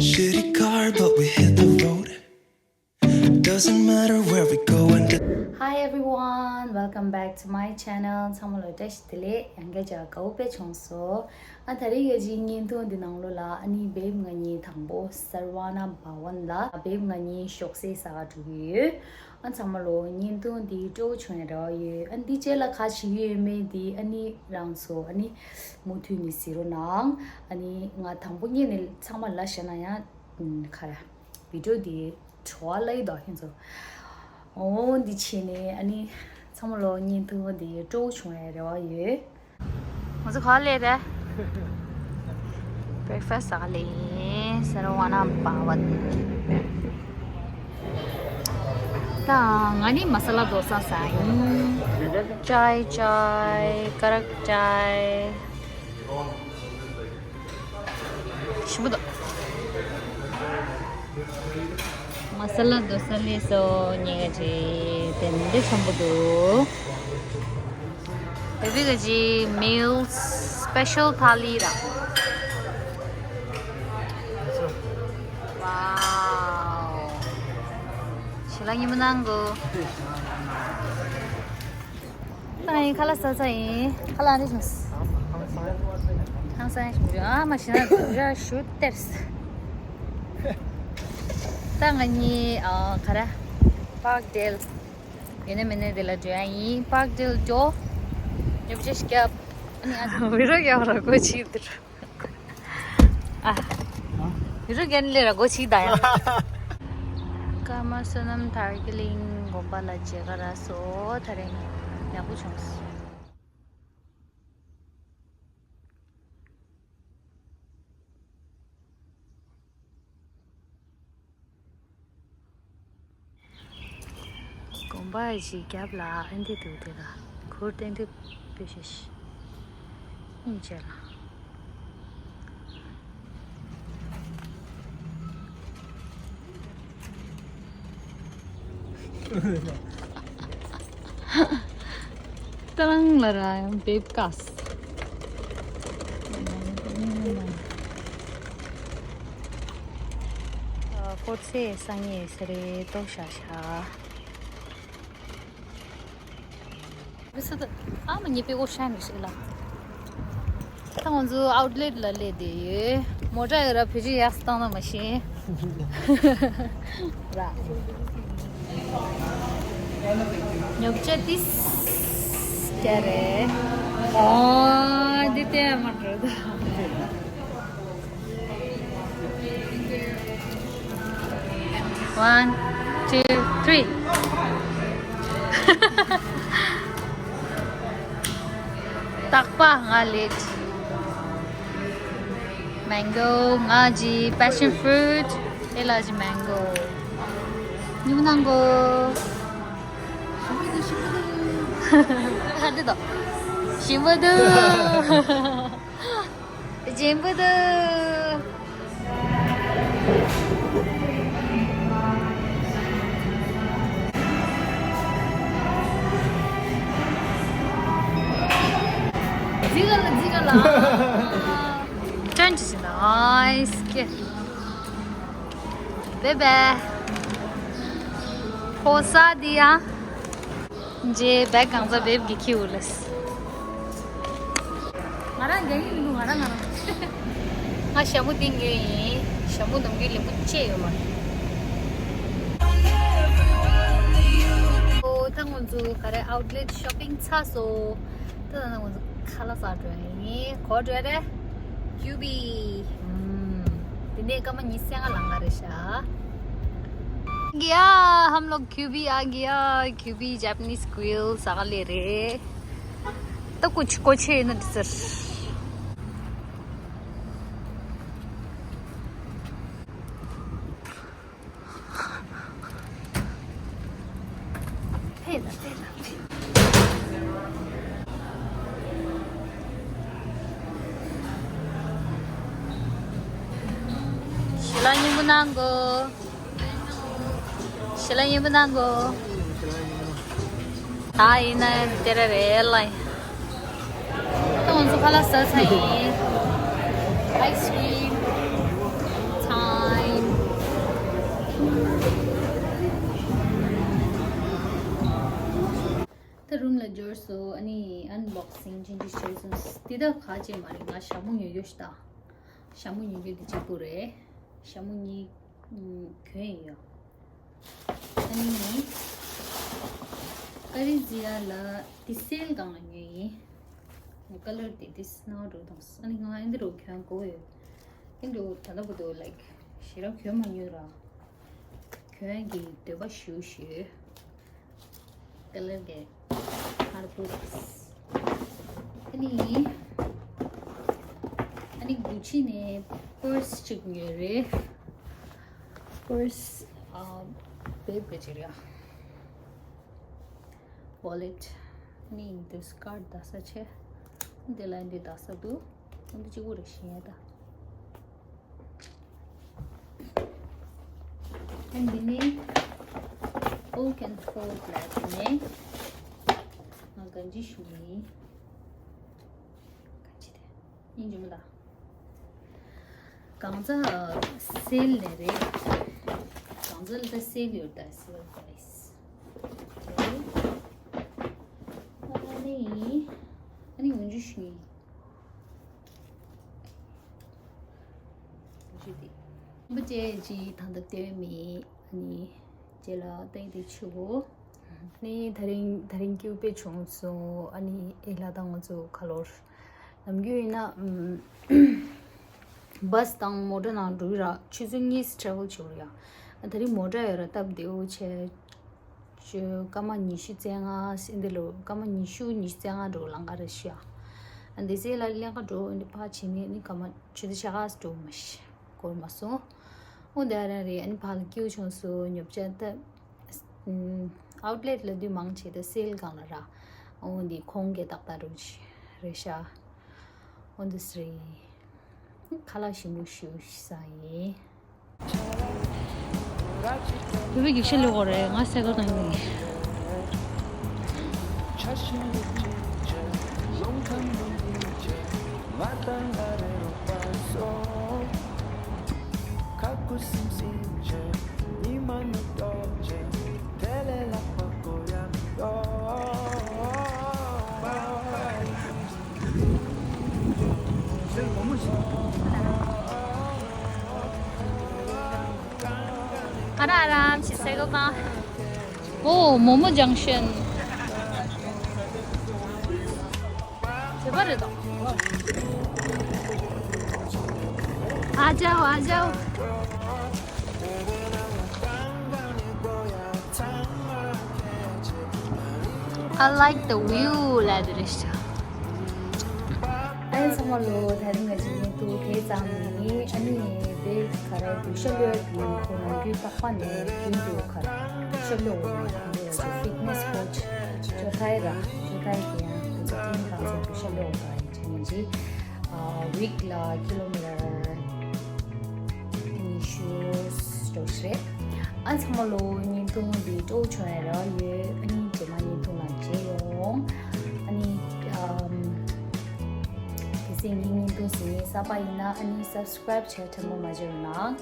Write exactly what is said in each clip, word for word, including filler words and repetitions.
Shitty car, but we hit the road. Doesn't matter where we go and Hi everyone, welcome back to my channel. ཚང་མ་ལ་བཀྲ་ཤིས་བདེ་ལེགས། ཡང་བསྐྱར་དགའ་བོ་དཔེ་བྱུང་སོང་། ཨ་ད་རེས་ཀྱི་བརྙན་ཐུང་འདི་ནང་ལོགས་ལ་ཨ་ནི་བེབ་ང་གཉིས་དང་པོ་Sarvana Bhawan ལ་བེབ་ང་གཉིས་ཞོགས་ཟས་ཟ་ག་འགྲོ་གི་ཡོད། ཨ་ཚང་མ་ལོ་བརྙན་ཐུང་འདི་སྤྲོ་བོ་བྱུང་ཡ་རེ་བ་ཡོད། ཨ་འདི་རྗེས་ལ་ག་བྱེད་ཀྱི་ཡོད་མེད་འདི་ཨ་ནི་རང་ཚོ་ཨ་ནི་མུ་མཐུད་ནས་གཟིགས་རོགས་གནང་། ཨ་ནི་ང་དང་པོ་ཉིད་ནས་ཚང་མ་ལ་བཤད་ན་ཡང་ཁ་ར་བི་ཌིའོ་འདི་བྲོ་བ་ལ་ཡི་དོ་ཁྱེད་ཚོ། འོ་འདི་བྱས་ནས་ཨ་ནི་ཚང་མ་ལོ་བརྙན་ཐུང་འདི་སྤྲོ་བོ་བྱུང་ཡ་རེ་བ་ཡོད། ང་ཚོ་ག་ལེ་རེད། Breakfast ཟ་ག་ལེ་ཡིན། Sarvana Bhawan། ད་ང་ནི་masala dosa ཟ་ཡིན། Chai chai, karak chai. ཞིམ་པོ་འདུག Masala dosa ལས་སོ་ཉེ་ག་ཅིག་དེ་འདྲ་ཞིམ་པོ་འདུག་དེ་བི་ག་ཅིག meals special thali ར། Wow. ཞལ་ལག་མཉེས་པོ་གནང་གོ། ད་ང་ཡིན་ཁ་ལག་ཟ་ས་ཡིན། ཁ་ལག་འདི་བྱུང་། ཧང་སང་ཞིམ་རྒྱུ་ཨ་མ་ཞིམ་ར་ཞུ་སྟེར། ད་ང་གཉིས་ཨ་ག་ར་Parkdale ཡིན་ན་མིན་ན་དེ་ལ་འགྲོ་ཡ་ཡིན། Parkdale འགྲོ། ཉོ་ཆ་ཞིག་རྒྱབ། ཨ་ནི་ཨ་ཅག་བི་རོ་རྒྱབ་ར་གོ་ཆིག་འདིར། ཨ། བི་རོ་རྒྱབ་ལེ་ར་གོ་ཆིག་ད་ཡ། ཀརྨ་བསོད་ནམས་དར་རྒྱས་གླིང་དགོན་པ་ལ་མཇལ་ཁ་རག་སོང་། ད་རེས་ཡག་པོ་བྱུང་སོང་། དགོན་པ་ཞིག་རྒྱབ་ལ་ཨ་འདི་འདུག་དེ་ལ་གུར་སྟེང་དུ་དཔེ་ཞེ་ཞིག་ཨིན་བྱས་ལ། ཏང་ལ་ར་ཡང་བེབ་ཀ་ས། ཨ་ཀོ་ཚེ་སང་ཉེ་ས་རེ་ཏོ་ཤ་ཤ། མི་ཚེ་ད་ཨ་མ་ཉེ་པའི་ཨོ་ཤ་ནི་ཞིག་ལ། ད་ང་ཚོ་outlet ལ་སླེབས་བསྡད་ཡོད། མོ་ཊ་ཡོད་ར་བེད་སྤྱོད་ཡག་སུ་བཏང་ན་མ་ཤེས། ར། ཉོ་ཆ་ཏིས་ཀྱ་རེད། ཨོ་འདི་ལྟས་མ་འགྲོ་ད། One, two, three. རྟག་པ་ང་ལེད། Mango ང་ཅི་passion fruit ཨེ་ལ་ཅི་mango། ཉུང་ནང་གོ། ཧ་དེ་དོ། ཞིམ་པོ་འདུག་ཞིམ་པོ་འདུག་ཇི་ག་ལ་ཇི་ག་ལ། ཅན་ཅི་ཟིན་ན་ཨའི་སྐྱེ། བེ་བེ། ཕོ་ས་འདི་ཡ། ཇེ་བེ་གང་ཟ་བེབ་གི་ཁྱིའུ་ལས། ང་རང་རྒྱ་ཡིག་མི་འདུག་ང་རང་ང་རང་། ང་ཞྭ་མོ་ཏིང་གི་ཡིན། ཞྭ་མོ་ནམ་རྒྱུན་ལེན་པོ་བཅད་ཡོད་མ་རེད། ཨོ་ད་ང་ཚོ་ག་རེ་outlet shopping ཚར་སོང་། ད་ད་ང་ཚོ་ཁ་ལག་ཟ་འགྲོ་ཡ་ཡིན། གོ་འགྲོ་ཡ་རེད། ཀྱུ་བི། ཨུམ། དེ་ནས་སྐར་མ་ཉི་ཤུ་རྩ་ལྔ་ལང་ག་རེད་ཤག་ཨ་གི་ཡ། ཧམ་ལོག་ཀྱུ་བི་ཨ་གི་ཡ། ཀྱུ་བི་Japanese grill ཟ་ག་ལེ་རེད། ད་ཀོ་ཆི་ཀོ་ཆི་ཡིན་ན་འདི་ཟེར། ཕེབས་ལ་ཕེབས་ལ་ཕེབས། ཞལ་ལག་མཉེས་པོ་གནང་གོ། ཞལ་ལག་མཉེས་པོ་གནང་གོ། ད་ཡིན་ན་དེ་ར་རེད་ལ། ད་ང་ཚོ་ཁ་ལག་ཟ་ཚར་ཡིན། Ice cream time. རུམ་ལ་འབྱོར་སོང་། ཨ་ནི་ཨན་བོག་སིང་ཅིག་ཅིག་བྱས་སོང་། འདི་ད་ག་ཅེ་མ་རེད། ང་ཞྭ་མོ་ཉོ་རྒྱུ་ཞིག་ད། ཞྭ་མོ་ཉོ་རྒྱུ་འདི་གཅིག་པུ་རེད། ཞྭ་མོ་གཉིས་གྱོན་ཡོད། ཨ་ནི་ཨ་རི་ཛི་ཡ་ལ་འདི་སེལ་སྒང་ལ་ཉོས་ཡིན། ཀ་ལར་འདི་འདི་སྣང་འགྲོ་དང་། ཨ་ནི་ང་ཨེ་འདི་རུ་གྱོན་དགོས་ཡོད། ཨེ་འདི་རུ་ད་ལྟ་བུ་དུ་ལའིག་ཞེ་དྲག་གྱོན་མ་མྱོང་ར། གྱོན་གྱི་འདོད་པ་ཞུ་ཞུ། ཀ་ལར་གྱི་ཧར་པོ་རེད། ཨ་ནི་ཨ་ནི་གུ་ཆི་ནས་པར་སི་གཅིག་ཉོས་རེད། པར་སི་ཨ་བེབ་ག་ཅི་རེད། ཝོ་ལེཊ། ཨ་ནི་འདི་སི་ཀར་ཌི་ད་ས་ཆེ། འདི་ལ་འདི་ད་ས་འདུག་འདི་གཅིག་པུ་རེད་ཤི་ཡ་ད། ཨ་འདི་ནི་ཨོ་ཀན་ཧོ་ལ་དེ་ནས་ང་གང་ཅི་ཞུ་ཡིན། གང་ཅི་དེ་ཡིན་ཅི་མོ་ད། གང་ཚ་སེལ་ནས་རེད། གང་ཚ་ལ་ད་སེལ་ཡོད་ད་སེལ་པ་རེད། ཨ་ནི་ཨ་ནི་འོན་ཅི་ཞུ་ཡིན། ཞུ་དེ། རིན་པོ་ཆེ་ཅི་ད་ལྟ་ལྟེ་བའི་མི་ཨ་ནི་རྗེས་ལ་ཏེང་ཏེ་ཆུ་བོ། ནི་ད་རིང་ད་རིང་སྐྱིད་པོ་བྱུང་སོང་། ཨ་ནི་ཨེ་ལ་དང་ང་ཚོ་ཁ་ལོར་ནམ་རྒྱུན་ཡིན་ན་ཨམ་བྷ་སི་དང་མོ་ཊ་ནང་འགྲོ་གི་ར། ཆུ་ཚོད་གཉིས་ཊེ་རེ་ཝལ་བྱེད་དགོས་རེད་ཡ། ད་རིང་མོ་ཊ་ཡོད་ར་སྟབས་བདེ་བོ་བྱས། ཆུ་སྐར་མ་ཉི་ཤུ་རྩ་ལྔ་ཨེ་འདི་ལོ་སྐར་མ་ཉི་ཤུ་ཉི་ཤུ་རྩ་ལྔ་འགྲོ་ལམ་ཁ་རེད་ཤག་ཨ་འདི་ཚེ་ལ་ལེན་ཁ་འགྲོ་འདི་ཕར་བྱས་ནས་ནི་སྐར་མ་ཆུ་ཚོད་ཕྱེད་ཀ་འགྲོ་མ་ཤི་འགོར་མ་སོང་། འོ་འདི་ཨ་རང་རེད། ཨ་ནི་ཕར་ལ་སྐྱིད་བྱུང་སོང་། ཉོ་ཆ་ད་ཨའུ་ཊི་ལེཊ་ལ་དུས་མང་ཆེ་ད་སེལ་སྒང་ལ་ར། འོ་འདི་ཁོང་གི་ཏག་ཏག་འགྲོ་ཤི་རེད་ཤག་འོ་འདི་སི་རེད། ཁ་ལག་ཞིམ་པོ་ཞིག་ཟ་ཡིན། བོད་པའི་གེགས་ཤ་ལོས་གོ་རེད། ང་སེ་གོལ་དང་ཡིན། ཨ་ར་ཨ་རམ་ཞིག་སེ་གོལ་དང་། ཨོ་མོ་མོ་ཇང་ཤན། བོད་པ་རེད་དོ། ཨ་ཅའོ་ཨ་ཅའོ། I like the view ལ་དེ་རེད་ཤག་ཨ་ཡ་ཚང་མ་ལོ། ད་རིང་ང་ཅིག་ཡིན་འདུག་དེ་ཙམ་ནི་ཨ་ནི་དེ་ག་རེ་བོད་ཤ་ལོས་གི་ཁོ་ནང་རྒྱུད་རྟག་པ་ནས་ཀུན་ཏུ་ག་རེ་བོད་ཤ་ལོས་འོ་ནི་ཧ་འདྲ་ཡ་ཅིག་ཕིཊ་ནེ་སི་ཀོ་ཆི་ཇོ་ཐའི་ར་ཇོ་ཐའི་གི་ཡང་ཁོ་ཚོ་ཏིང་གང་ཚོ་བོད་ཤ་ལོས་འོ་ག་ཡིན་ཅིག་ཡིན་ཅིག་ཝིག་ལ་ཀི་ལོ་མི་ཊར་ཉི་ཤུ་འགྲོ་ཤི་རེད། ཨ་ཚང་མ་ལོ་བརྙན་ཐུང་འདི་སྤྲོ་བྱུང་ཡ་ར་ཡོད། ཨ་ནི་རྗེས་མ་བརྙན་ཐུང་ལ་མཇལ་ཡོང་། ཨ་ནི་ཨམ་གལ་སྲིད་ངའི་བརྙན་ཐུང་གཟིགས་མཁན་གསར་པ་ཡིན་ན་ཨ་ནི་སབ་སི་ཀ་རེབ་བྱས་དྲན་པ་མ་བརྗེད་རོགས་གནང་།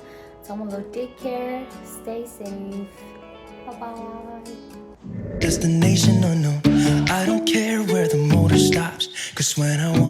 ཚང་མ་ལོ་take care, stay safe, bye bye. Destination unknown. I don't care where the motor stops. Cause when I want